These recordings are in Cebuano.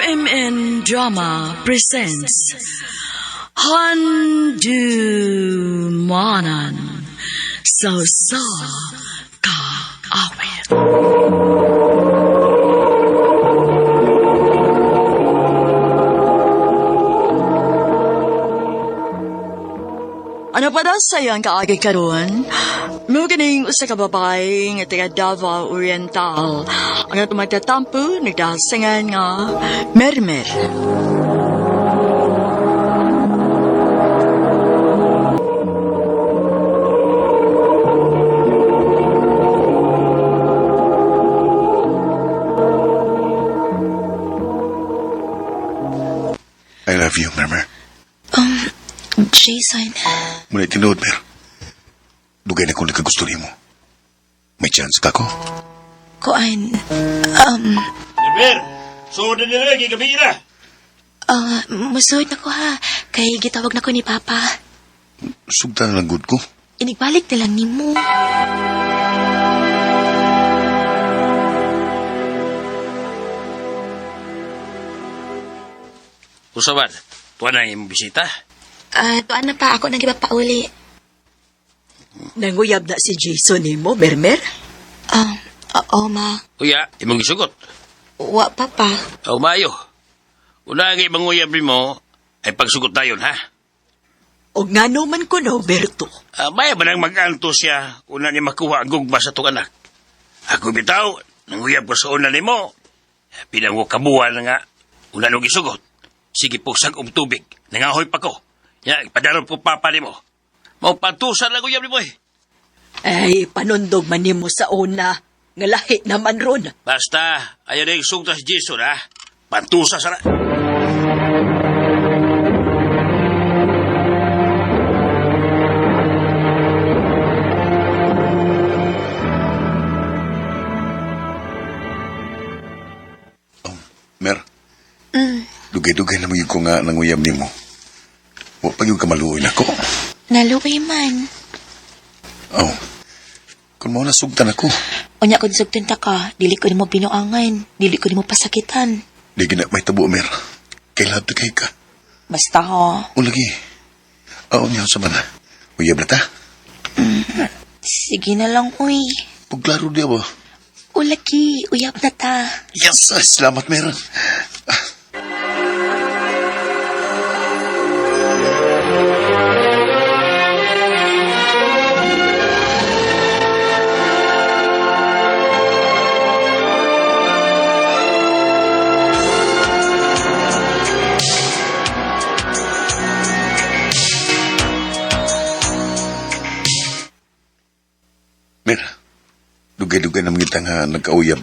OMN Drama presents Handumanan sa Usa Ka Awit. Ano pa daw sa'yo ang kaagi karon? Mo ganing usa ka babae nga taga Davao Oriental. Ang atong magtatampo nagdasingan nga Mermer. I love you, Mermer. Jason, Muna tinuod, Mer. Dugay na kong nagkagusto nimo. May chance ka ko? kuan, Never! Suod na nila, gigabi na! musuod na ko ha, kay gitawag na ko ni Papa. Sugtan na lang good ko. Inigbalik na lang nimo. Usaban, tuwa na imong bisita. Tuan na pa ako nang ipapauli. Nanguyab na si Jason nimo, Mermer? Oo ma, Uya, imong gisugot. wa papa. Aw maayo. Una ang imong uyab nimo ay pagsugot dayon ha. O ngano man ko no, Berto? Maya ba nang mag-anto siya una niya makuha ang gugma sa itong anak? Ako bitaw, nanguyab ko sa una nimo. Pinang ko kabuan na nga, una nung gisugot. Sige po sag og tubig, nangahoy pa ko. Ya, ipadalon ko papa nimo. Maupantusan lang uyab nimo eh. Ay, panundog man nimo sa una. Nga lahi naman ron. Basta, ayaw na yung sugta si Jason, ha? Pantusa sana. Oh, Mer. Dugay-dugay na mo ko nga nanguyab nimo. Wa pa gyud ka maluoy nako. Naluoy man. Oh. Kung mao na sugtan ako, Unya kung sugtun ta ka, dili ko nimo binuangan, dili ko nimo pasakitan. di gina may tabo, Mer. Kay lahat kay ka. Basta ha. O lagi. Oo niya sa man. Uyab na ta. Sige na lang, uy. Pagklaro diya ba? Ulaki, uyab na ta. Yes, ay, salamat, Mer. Mer, dugay-dugay naman kita nga nagkauyab.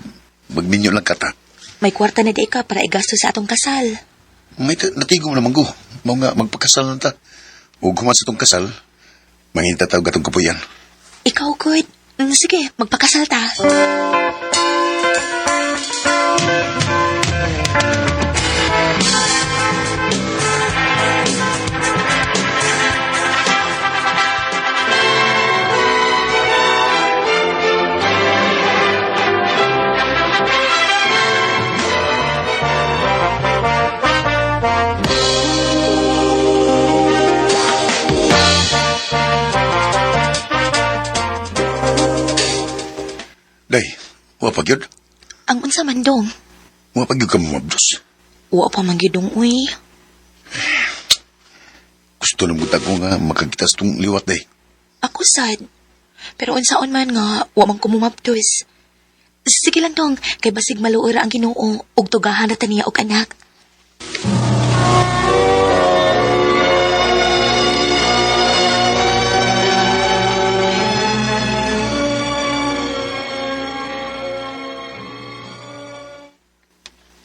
Magminyo lang kata. May kwarta na di ka para igasto sa atong kasal. May natigo naman ko. Mao nga, magpakasal na ta. Ug human sa tong kasal, manginta tawag atong kapuyan. Ikaw, good. Sige, magpakasal ta. Day, wa pa gyud. Ang unsa man dong. Wa pa gyud ka mamabdos. Wa pa man gyud dong, uy. Gusto na ko nga makakita sa tong liwat, day. Ako sad. Pero unsaon man nga, wa man ko mumabdos. Sige lang dong, kay basig maluora ang Ginoo ug tugahan na ta niya og anak.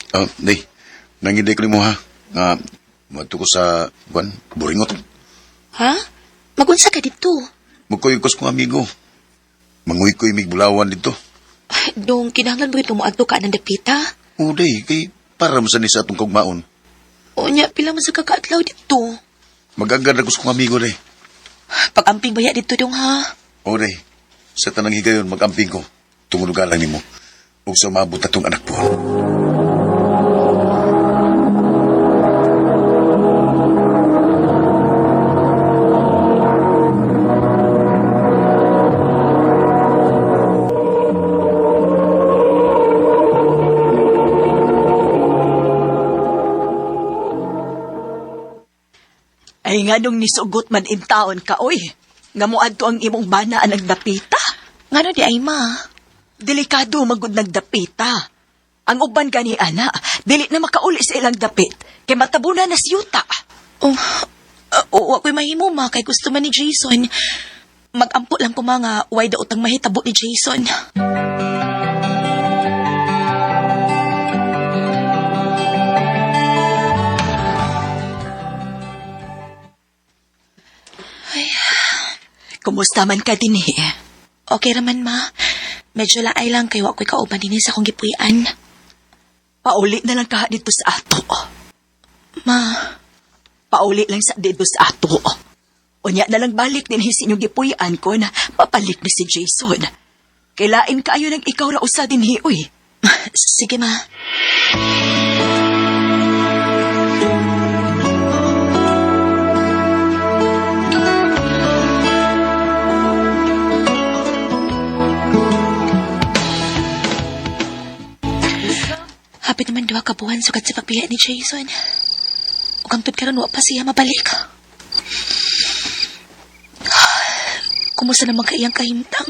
Ah, day, nanginday ko nimo ha. Nga, madto ko sa, kuan, Buringot. Ha? Magunsa ka dito? Magkuy ko sa kong amigo. Manguy ko imig bulawan dito. Dong, kinahanglan mo yun muadto ka ng dapita? O, day, kay para mo sa ni sa atong kaugmaon. Unya, pila man sa kakaadlaw dito. Mag-agad ako sa kong amigo, day. Pag-amping baya dito dong ha? O, day, sa tanang higayon, mag-amping ko. Tungod galang nimo. Ug sa umabot atong anak po. Ay nga nung nisugot man in taon ka, oy. Nga moadto ang imong bana ang nagdapita. Ngano di ay ma? Delikado magud nagdapita. Ang uban gani ana, dili na makauli sa ilang dapit kay matabunan na siyuta. Oh, wa ko'y mahimo ma kay gusto man ni Jason. Magampo lang ko mga way daot ang mahitabo ni Jason. Kumusta man ka dinhi? Okay raman ma. Medyo laay lang kay wa ko'y kauban dinhi sa akong gipuy-an. Pauli na lang ka dito sa ato. Ma, Pauli lang sa dito sa ato. Unya na lang balik din sa inyong gipuy-an ko na papalit na si Jason. Kailain kaayo nang ikaw ra usa dinhi, uy. Sige ma. Hapit naman duha ka buwan sukat sa pagbiya ni Jason. Ug hangtod karon wa pa siya mabalik. Kumusta naman ka iyang kahimtang?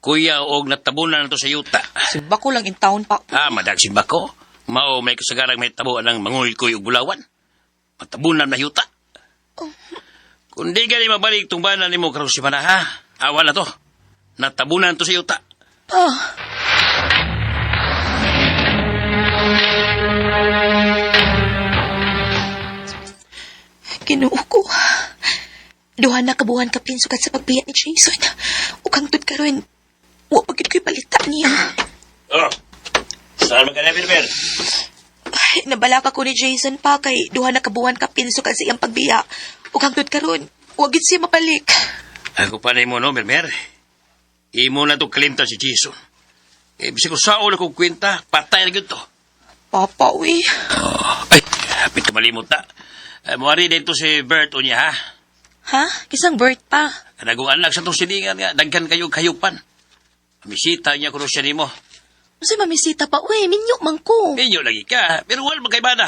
Kuya, og natabunan na to sa yuta. Simba ko lang in town pa. Ah, madag si Bako. Mao may kasagarang may tabo ang manguykoy og bulawan. Matabunan na yuta. Kung di gani mabalik tong bana nimo karon si ha. Awa na to. Natabunan to sa yuta. Pa. Ginoo ko. Duha na kabuhan kapin sukat sa pagbiya ni Jason. Ug hangtod karon, wa pa gid ko'y balita niya. Oh. Saan man ka na, Berber? Ay, nabalaka ko ni Jason pa kay duha na kabuhan kapin sukat sa iyang pagbiya. Ug hangtod karon, wa gid siya mabalik. Ako pa na imo, no, Berber? Imo na to kalimtan si Jason. Eh, bisag ko sa ulo kong kwenta, patay na gyud to. Papa, uy. Ay, hapit ka malimot na. Eh, muari dito si Bert unya, ha? Ha? Kisang birth pa. Kanagong anak sa tong silingan nga, daghan kayo kayupan. Misita niya kuno siya nimo. Unsay mamisita pa, uy, minyo man ko. Inyo lagi ka, pero wala magkaibana.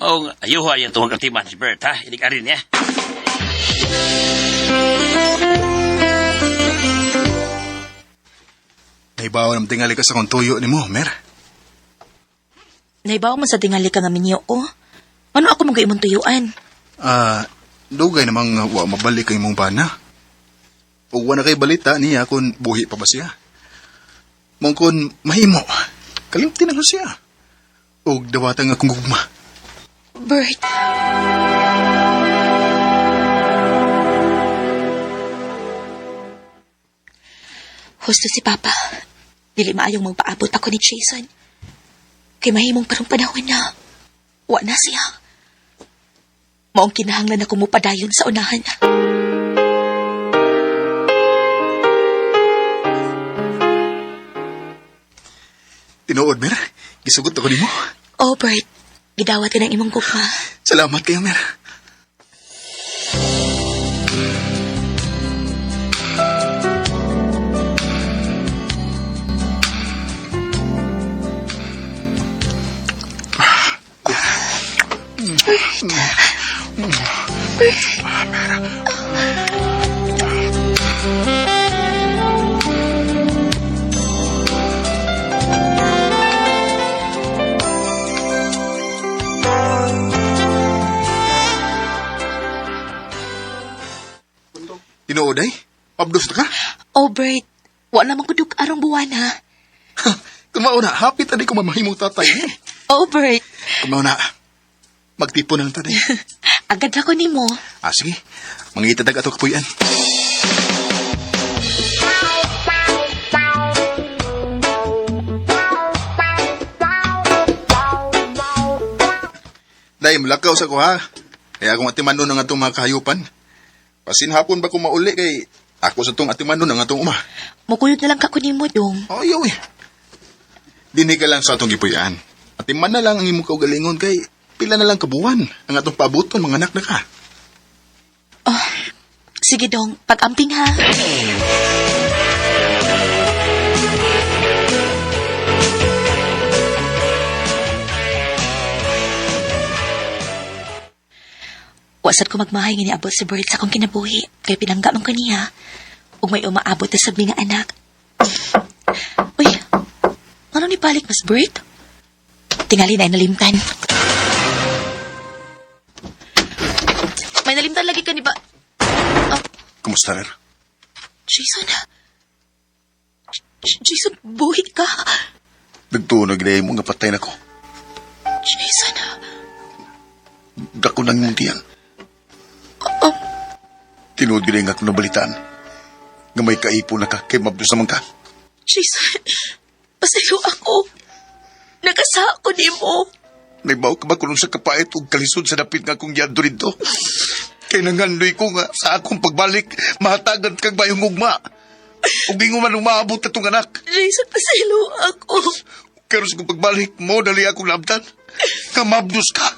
Maong ayuha yan itong katiman si Bert, ha? Inig arin niya. Naibaw ng tingali ka sa kong tuyo ni mo, Mer. Naibaw man sa tingali ka nga minyo ko. Ano ako mga imong tuyuan? Ah, dugay namang wa mabalik ang imong bana. Ug wa na kay balita niya kung buhi pa ba siya. Mong kun mahimo, kalimti na ko siya. Ug dawatan nga akong gugma. Bert. Husto si Papa. Dili maayong magpaabot ako ni Jason. Kay mahimong karong panahon na wa na siya. Maong kinahanglan ako mupadayon sa unahan. Tinuod, Mer. Gisugot ako nimo. Oh, Bert. Gidawat ka ng imong gugma. Salamat kayo, Mer. Tinuod ay? Pabdos na ka? Oh, Bert. Wa naman ko dug arong buwan, ha? Kung mauna, hapit ani ko mamahimong tatay. Eh. Oh, Bert. Kung mauna, magtipon na lang taday. Agad ako nimo. Ah, sige. Mangita dag ato kapuyan. Day, mulakaw sa ko ha. Kaya akong atimanon ang atong mga kahayupan. Pasin hapon ba kung mauli kay ako sa tong atimanon ang atong uma. Mukuyog na lang ka ko nimo, dong. Oh, ayaw eh. Dinhi ka lang sa atong gipuy-an. Atiman na lang ang imong kaugalingon kay pila na lang kabuwan ang atong paabuton mga anak na ka. Oh, sige dong, pag-amping ha. Wa sad ko magmahay nga niabot si Bert sa akong kinabuhi kay pinangga man ko niya ug may umaabot na sa nga anak. Uy, ano ni balik mas Bert? Tingali na nalimtan. May nalimtan lagi ka ni ba? Kumusta, Ner? Jason. Jason, buhi ka. Nagtuo na ginay mo nga patay na ko. Jason. Dako nang imong tiyan. Oh, Tinuod ginay nga akong nabalitaan. Nga may kaipo na ka, kay mabdos naman ka. Jason, pasaylo ako. Nagasa ako nimo. Naibaw ka ba kung sa kapait ug kalisod sa dapit nga akong giadto didto? Kay nangandoy ko nga sa akong pagbalik, mahatagan kag bayong ugma. Ug ingon man umaabot atong anak. Jason, pasaylo ako. Pero sa akong pagbalik mo, dali akong labtan. Nga mabdos ka.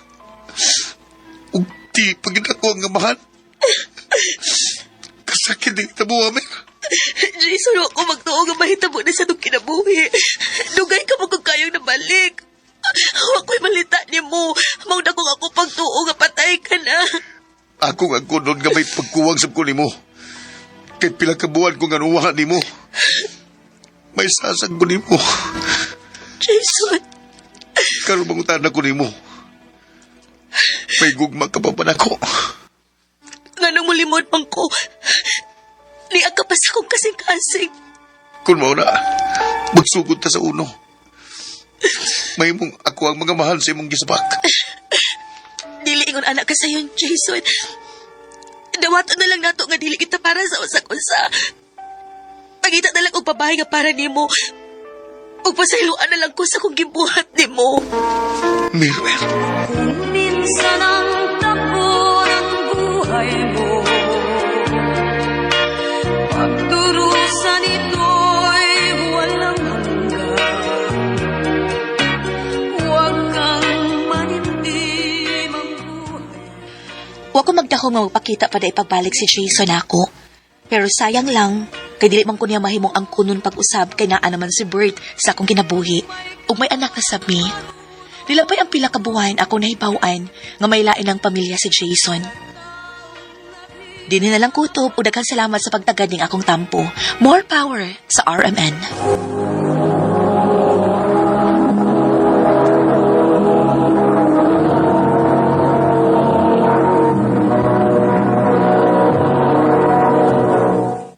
Ug di pagid ako ang amahan. Kasakit di kita buwa, Mer. Jason, ako magtuo nga mahitabo na sa itong kinabuhi. Dugay ka mo kung kayong nabalik. Ako'y malita ni mo. Mauna kong ako pagtuo nga patay ka na. Ako nga kunon nga may pagkuwang sa ko nimo. Kay pila ka buwan ko nga nuwa nimo. May sasag ko nimo. Jason, Karon mangutan ko nimo. May gugma ka pa ba nako? Nganong mulimod man ko. Niya ka pa sa akong kasing-kasing. Kung mao na, magsugod ta sa uno. May mong ako ang mga mahal sa imong gisabak. Dili ingon anak ka sayon, Jason. Dawaton na lang nato nga dili kita para sa usa-usa. Pangita na lang og babae nga para nimo. Ug pasayloan na lang ko sa kong gibuhat nimo. Mer, Mer. Minsan ang takbo ng buhay mo, pagdurusan ito'y walang hanggan. Huwag kang manimdim ang buhay. Wa ko magdahom nga magpakita pa dai pagbalik si Jason ako. Pero sayang lang, kay dili man ko niya mahimong ang kunon pag-usab kay naa naman si Bert sa akong kinabuhi ug may anak na sab mi. Nilabay ang pila ka buwan ako nahibaw-an nga may lain ang pamilya si Jason. Dinhi na lang kutob ug daghang salamat sa pagtagad ning akong tampo. More power sa RMN.